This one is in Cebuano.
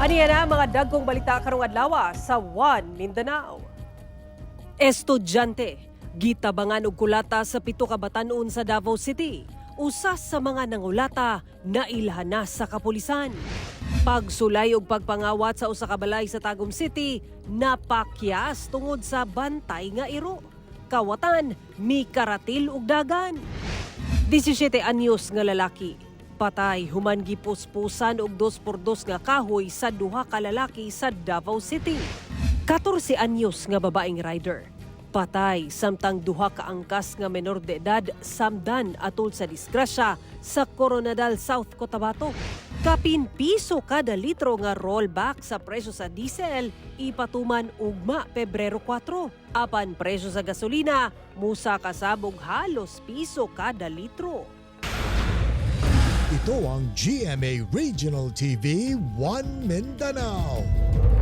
Aniya na mga dagkong balita karong adlaw sa One Mindanao. Estudyante, gitabangan og kulata sa pito ka batan-on sa Davao City. Usa sa mga nangulata nailhan na sa kapulisan. Pagsulay og pagpangawat sa usa ka balay sa Tagum City, napakyas tungod sa bantay nga iro. Kawatan, mikaratil og dagan. 17 anyos nga lalaki, patay human gipuspusan og 2x2 nga kahoy sa duha ka lalaki sa Davao City. 14 anyos nga babaeng rider, patay samtang duha ka angkas nga menor de edad samdan atol sa disgrasya sa Koronadal, South Cotabato. Kapin piso kada litro nga rollback sa presyo sa diesel ipatuman ugma Pebrero 4. Apan presyo sa gasolina musa kasabog halos piso kada litro. Ito ang GMA Regional TV 1 Mindanao.